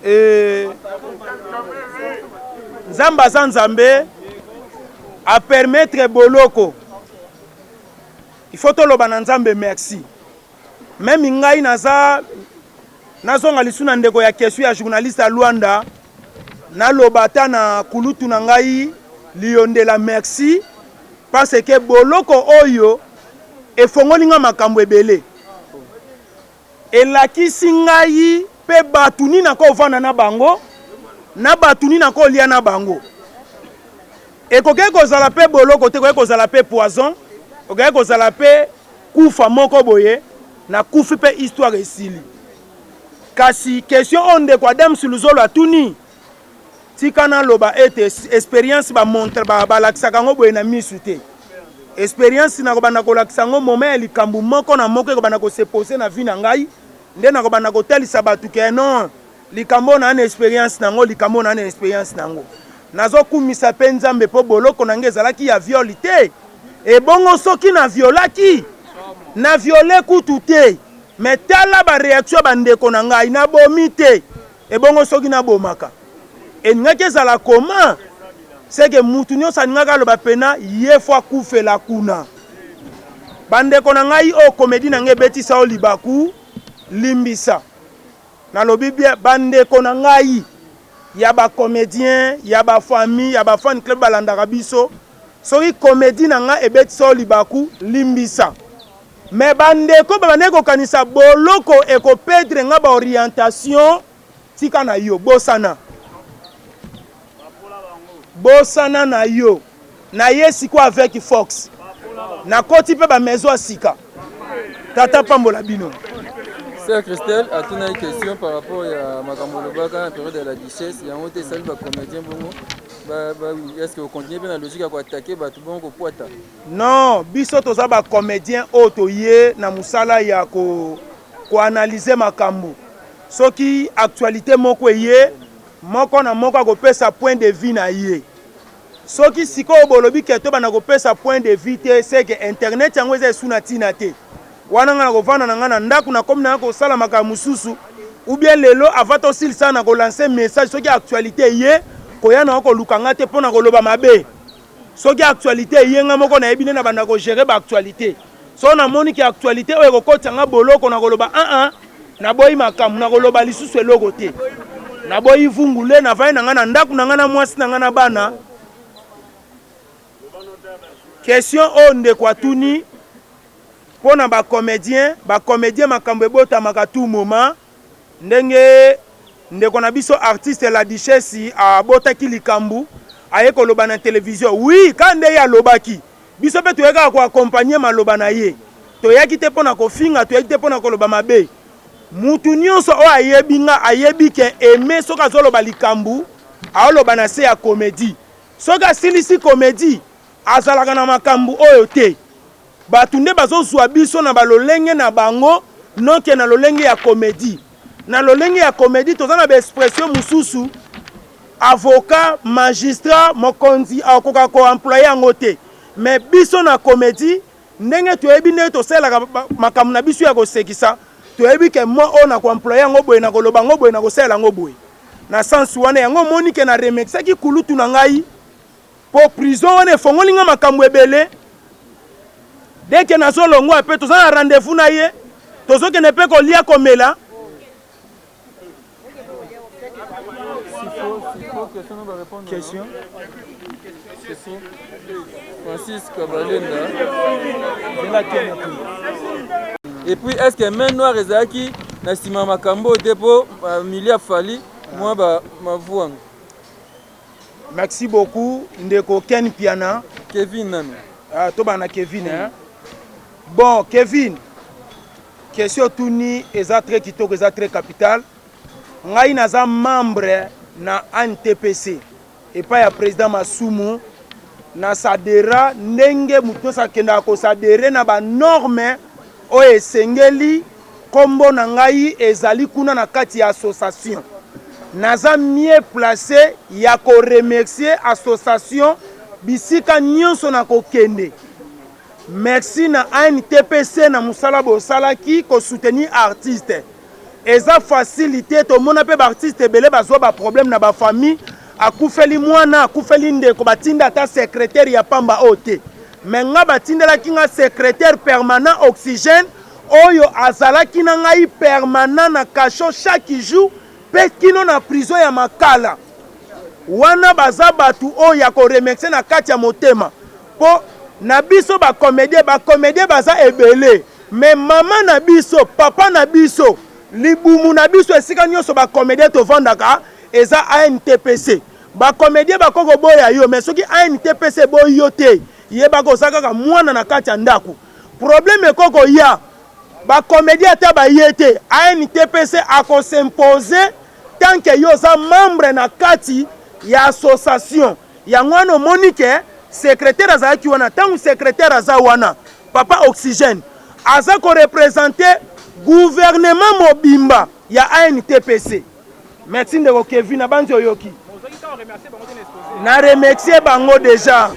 S2: E, Nzambe aza Nzambe a permettre boloko, il faut toloba na Nzambe merci. Meme ngai naza nazonga lisu na ndeko ya question ya journaliste ya Luanda, naloba ata na kulutu na ngai Liyondela merci parce que boloko oyo efongoli nga makambo ebele, elakisi ngai pe batu nini nakovanda na bango na batu nini nakolia na bango. Ekoki kozala pe boloko te, ekoki kozala pe poison, ekoki kozala pe kufa moko boye, nakufi pe histoire esili. Kasi question oyo ndeko Adams Luzolo atuni, tika naloba ete experience ba montre balakisaka yango boye na misu te. Experience nakobanda kolakisa yango moment ya likambo moko na moko ekobanda ko se poser na vie na ngai, nde nakobanda kotalisa bato ke non, likambo oyo naa na experience na yango, likambo oyo naa na experience na yango. Nazokumisa pe Nzambe po boloko na ngai ezalaki ya viol te. Ebongo soki na violaki? Na viole kutu te. Mais tala ba reaction ya ba ndeko na ngai, nabomi te. Ebongo soki nabomaka? Elingaki ezala comment? C'est que mutu nionso alingaki aloba pena ye faut akufela kuna. Ba ndeko na ngai oyo comedie na ngai ebetisa yo libaku, limbisa. Nalobi bien ba ndeko na ngai ya ba comediens, ya ba famille, ya ba fan club balandaka biso, soki comedie na ngai ebetisa yo libaku, limbisa. Mais ba ndeko babandaki kokanisa boloko eko pedre nga ba orientation, tika na yo, bosana. Bosana na yo. Naye sikoyo avec Fox. Nakoti pe ba maison ya sika. Tata pambola bino.
S1: Sœur Christelle atunaki question par rapport ya makambo olobaka na période ya la duchesse, yango te esali ba comédien bongo ba, ba, est-ce que ocontinue mpe na logique ya koatake bato bongo kopwata?
S2: Non, biso toza ba comediens oyo toye na musala ya ko ko analyser makambo. Soki actualite moko eye, moko na moko akopesa point de vue na ye. Soki sikoyo bolobi ke tobanda kopesa point de vue te, c'est que internet yango eza esu na tina te. Wana nga nakovanda na nga na ndaku, nakomi na nga kosala makambo mosusu, ou bien lelo avant tosilisa na ko lancer message, soki actualite eye, koya na yo koluka nga te pona koloba mabe. Soki actualite eye nga moko nayebi nde na banda ko gerer ba actualite. Soki na moni ke actualite oyo ekokotisa nga boloko na koloba ah ah naboyi makambo na koloba lisusu eloko te. Naboyi vungule navandi na nga na ndaku na nga na mwasi na nga na bana. Question oyo ndeko atuni pona ba comediens, ba comediens makambo ebotamaka tout moment. Ndenge ndeko na biso artiste la duchesse abotaki likambu aye koloba na television oui kaka nde ye alobaki biso pe toye kaka ko accompagner maloba na ye toyaki te pona kofinga toyaki te pona koloba mabe mutu nionso oyo ayebi nga ayebi ke aime soki azoloba likambu aoloba na se ya comedie soki asilisi comedie azalaka na makambu oyo te Batu nde bazo zua biso na ba lolenge na bango. Noke na lolenge ya comedie. Na lolenge ya comedie toza na ba expression mosusu avocat, magistrat, mokonzi akoka ko employer yango te. Mais biso na comedie ndenge toyebi ndenge tosalelaka makambo na biso ya kosekisa, toyebi ke mot oyo na ko employer yango boye, na koloba yango boye, na kosalela yango boye. Na sens wana yango omoni ke na remerciaki kulutu na ngai Po prison wana efongoli nga makambo ebele. Dès que nazo longwa pe toza na rendez-vous na ye, tozo kende pe kolia komela.
S1: Question. Francis Kabalenda. Et puis est-ce que main noire ezalaki na nsima makambo oyo te mpo milia Fally mwa ba mavuanga.
S2: Merci beaucoup ndeko Ken Piana.
S1: Kevin nanu.
S2: Ah, tobanda na Kevin hein. Bon Kevin, question otuni eza très kitoko, eza très capital. Ngai naza membre na ANTPC epai ya président Masumu na sadera ndenge moto nyonso akendaka kosadere na banorme oyo esengeli. Kombo na ngai ezali kuna na kati ya association. Naza mieux place ya ko remercier association bisika nionso na kokende. Merci na ANTPC na musala bosalaki ko soutenir artiste. Eza facile te, tomona pe ba artistes ebele bazua ba problèmes na ba famille, akufeli mwana, akufeli ndeko, batinda ata secretaire ya pamba oyo te. Mais nga batindelaki nga secretaire permanent oxygène oyo azalaki na ngai permanent na cachot chaque jour pe kino na prison ya Makala. Wana baza batu oyo ya ko remercier na kati ya motema po na biso ba comediens, ba comediens baza ebele mais mama na biso, papa na biso, libumu na biso esika nionso ba comediens tovandaka eza ANTPC. Ba comediens bakoki koboya yo mais soki ANTPC eboyi yo te, yebaka oza kaka mwana na kati ya ndaku. Problème ekoki koya, ba comediens ata baye te, ANTPC ako s'imposer tant que yo oza membre na kati ya association. Yango wana omoni ke secretaire azalaki wana. Tango secretaire aza wana, papa Oxygène aza ko representer gouvernement mobimba ya ANTPC. Merci ndeko Kevin, nabanzi oyoki. Na remercier bango dejà.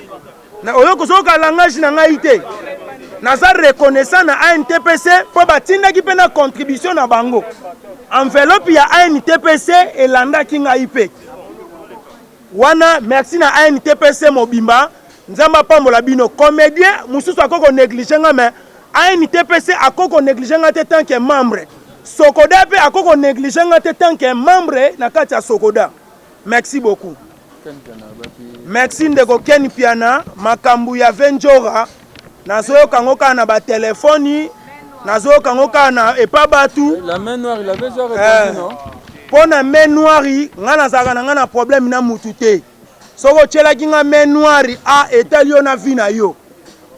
S2: Na oyoki ozoyoka langage na ngai te. Naza reconnaissant na ANTPC mpo batindaki mpe na contribution na bango. Enveloppe ya ANTPC elandaki ngai mpe. Wana merci na ANTPC mobimba. Nzambe apambola bino. Comedien mosusu akoki ko negliger nga mais ANTPC akoki ko negliger nga te tant que membre. Sokoda mpe akoki ko negliger nga te tant que membre na kati ya Sokoda. Merci beaucoup. Merci ndeko Ken Piana, makambu ya Vendjora nazoyoka yango kaka na ba telefoni, nazoyoka yango kaka na epa batu.
S1: La main noire, il avait déjà répondu, eh, non?
S2: Mpo na main noire, nga nazalaka na nga na problème na mutu te. Soki otielaki nga main noire, a etali yo na vie na yo.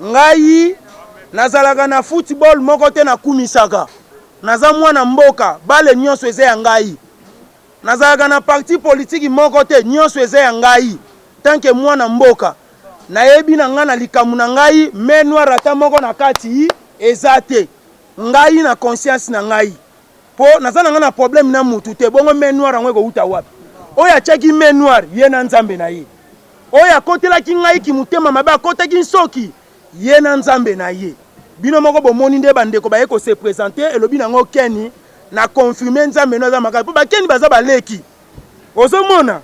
S2: Ngai nazalaka na football moko te nakumisaka. Naza mwana mboka, bale nyonso eza ya ngai. Nazalaka na parti politique moko te, nionso eza ya ngai tant que mwana mboka. Nayebi na ngai na likambo na ngai, main noire ata moko na kati eza te. Ngai na conscience na ngai. Po naza na ngai na problème na mutu te, bongo main noire yango ekowuta wapi? Oyo atiaki main noire, ye na Nzambe na ye. Oyo akotelaki ngai kimutema mabe, akotaki nsoki, ye na Nzambe na ye. Bino moko bomoni nde ba ndeko baye ko se presenter, elobi nango Ken na confirme Nzambe no aza makasi po ba Ken baza ba leki. Ozo mona?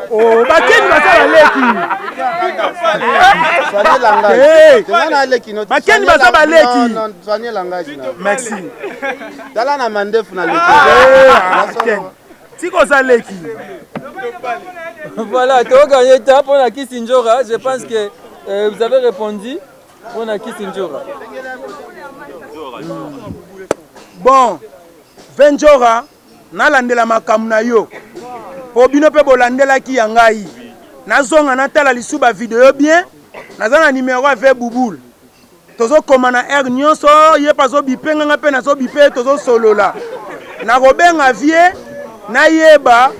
S2: Oh, ba Ken baza ba leki.
S7: Hey.
S2: Ba Ken baza ba leki. Merci.
S7: Tala na mandefu na leki.
S2: Ah, Ken. Tika oza leki.
S1: Voilà, tu as gagné temps pour la Kisindjora. Je pense que euh, vous avez répondu pour la Kisindjora.
S2: Bon, Venjora, nalandela makambo na yo po bino mpe bolandelaki ya ngai. Nazonga natala lisusu ba video bien. Naza na numero ya ve Bouboule. Tozo koma na heure nionso ye pe azo bipe nga nga pe nazo bipe ye tozo solola. Nakobenga vieux nayeba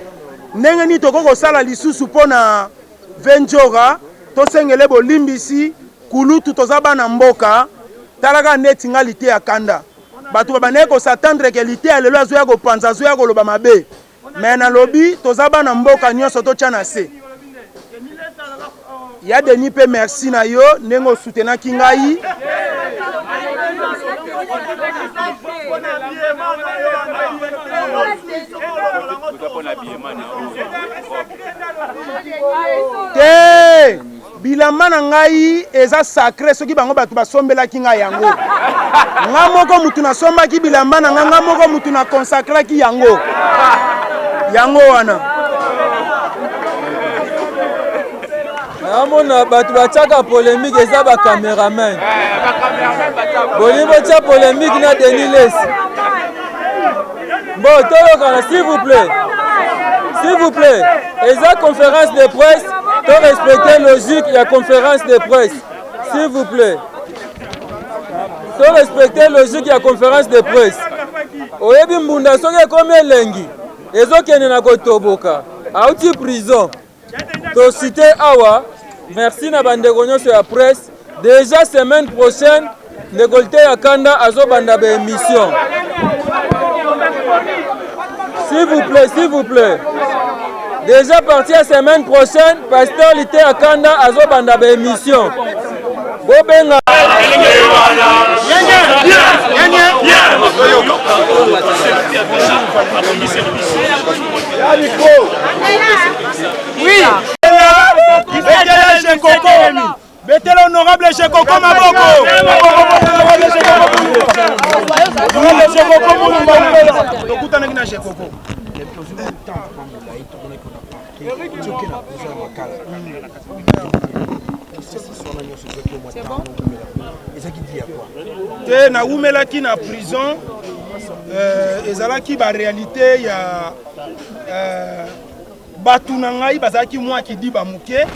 S2: ndenge nini tokoki kosala lisusu mpo na Vendjora tosengele bolimbisi kulutu toza bana mboka tala kaka ndeti nga liteya kanda. Bato babandaki kosatendre ke liteya lelo azoya kopanza, azoya koloba mabe. Mais nalobi toza bana mboka nyonso totya na se. Ya Denis mpe merci na yo ndenge osutenaki ngai. Te bilamba na ngai eza sacre soki bango bato basombelaki ngai yango nga moko mutu nasombaki bilamba na ngai nga moko mutu na consacraki yango yango wana
S1: Namona bato batiaka polemique eza ba cameraman. Bolingi botia polemique na Denis Lessi. Bon, toyokana s'il vous plaît. S'il vous plaît, eza conférence de presse, to respecter logique ya conférence de presse. S'il vous plaît. To respecter logique ya conférence de presse. Oyebi mbunda soki ekomi elengi ezokende na kotoboka auti prison To cite awa merci na bandeko nyonso ya presse. Déjà semaine prochaine ndeko Liteya Kanda azobanda ba émission. S'il vous plaît, s'il vous plaît. Déjà parti ya semaine prochaine, pasteur Liteya Kanda azobanda ba émission. Bobenga
S2: Betela Jekoko, betela honorable Jekoko maboko. Honorable Jekoko Mulumba. Tokutanaki na Jekoko. Te nawumelaki na prison euh, ezalaki ba réalité ya euh, bato na ngai bazalaki mwa kidiba moke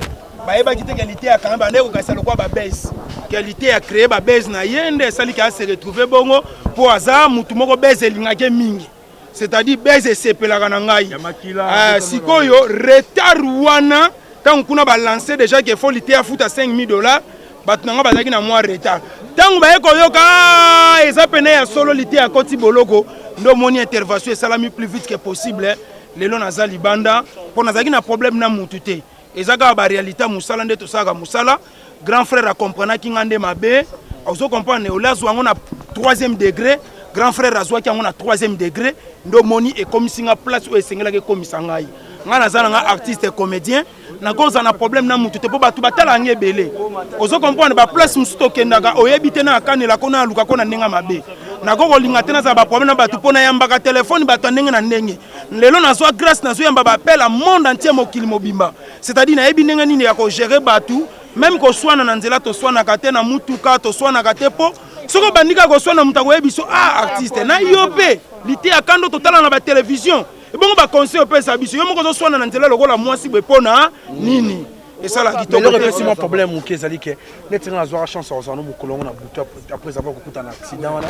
S2: bayebaki te qualité ya kanga bandaki kokanisa lokola babase qualité ya créer babase na ye nde esaliki ase retrouve bongo mpo aza motu moko base elingaki mingi c'est-à-dire base esepelaka na ngai euh, sikoyo retard wana ntango kuna balance déjà ke fo lite afuta 5000 dollars bato na ngai bazalaki na mwa retard ntango baye koyoka ah, eza pene ya solo lite akoti boloko nde omoni intervention esalami plus vite que possible lelo naza libanda mpo nazalaki na problème na mutu te eza kaka ba réalité ya mosala nde tosalaka mosala grand frère acomprenaki nga nde mabe ozo comprendre ole azwa yango na troisième degré grand frère azwaki yango na troisième degré nde omoni ekomisi nga place oyo esengelaki ekomisa ngai ngai naza na nga artiste comédien nakozala na problème na motu te mpo bato batala yango ebele ozo comprendre baplace mosusu tokendaka oyebi te na akanela ko na aluka ko na ndenge mabe nakoki kolinga te nazala baproblème na bato mpo nayambaka telefone bato ya ndenge na ndenge lelo nazwa grâce nazoyamba baappel ya monde entier mokili mobimba c'est-à-dire nayebi ndenge nini ya kogere bato meme koswana na nzela toswanaka te na mutuka toswanaka te mpo soki obandi kaka koswana moto akoyebi biso ah artiste na yo mpe liteya kando totala na batelevizio ebongo baconseil opesa biso yo moko ozoswana na nzela lokola mwasi boye mpo na nini esala kitoko
S8: te epesi mwa problème moke ezali ke neti nga nazwaka chance ya kozala no mokolo yango na butu après avoir kokuta na accident wana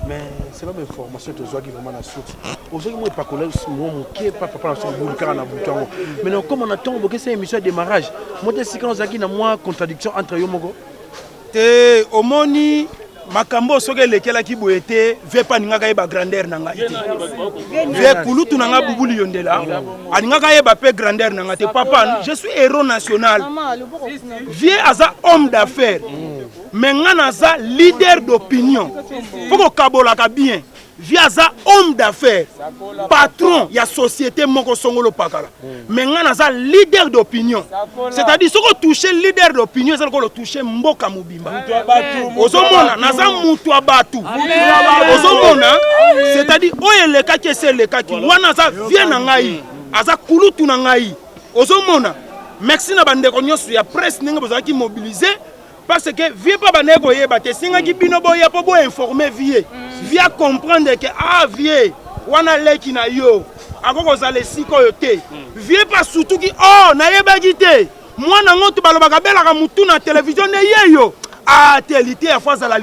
S8: mais selon bainformation tozwaki vraiment na source ozwaki mwa epakola mwa moke pa papa na biso mobulu kaka na butu yango mais nakokoma na ntongo bokesa émission ya démarrage mo te esika ozalaki na mwa contradiction entre yo moko
S2: te omoni makambo oyo soki elekelaki boye te vie mpe alingaka yeba grandeur na ngai te vie kulutu na ngai bubuli yondela alingaka yeba mpe grandeur na ngai te papa je suis héros national vie aza homme d'affaires mais ngai naza leader d'opinion mpo kokabolaka bien Vie aza homme d'affaires, patron ya société moko songolo pakala. Mais nga naza leader d'opinion. C'est-à-dire soko toucher leader d'opinion eza lokola toucher mboka mobimba. Ozomona naza mutu ya batu. Ozomona c'est-à-dire oyo elekaki esi elekaki wana aza vie na ngai, aza kulutu na ngai. Ozomona merci na bandeko nyonso ya presse ndenge bozalaki mobiliser parce que vie mpe bandaki koyeba te esengaki bino boya mpo boinforme vie vie acomprendre ke ah vie wana leki na yo akoki kozala esika oyo te vie mpe asutuki oh nayebaki te mwana yango to balobaka abelaka motu na televizio nde yeyo ah te liteya fo azala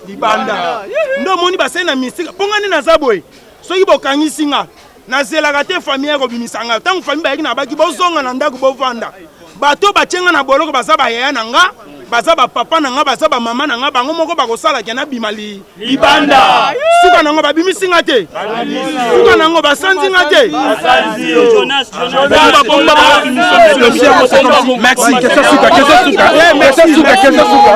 S2: libanda nde omoni basali na misika mpo ngai nde naza boye soki bokangisi nga nazelaka te famille ya kobimisa nga ntango famille bayaki na baki bozonga na ndako bovanda bato batie nga na boloko baza bayaya na nga baza bapapa na nga baza bamama na nga bango moko bakosala ke nabima libanda suka. Suka nango babimisi nga te. Suka nango basanzi nga te.
S8: Merci. Question suka, question suka. Question suka, question suka.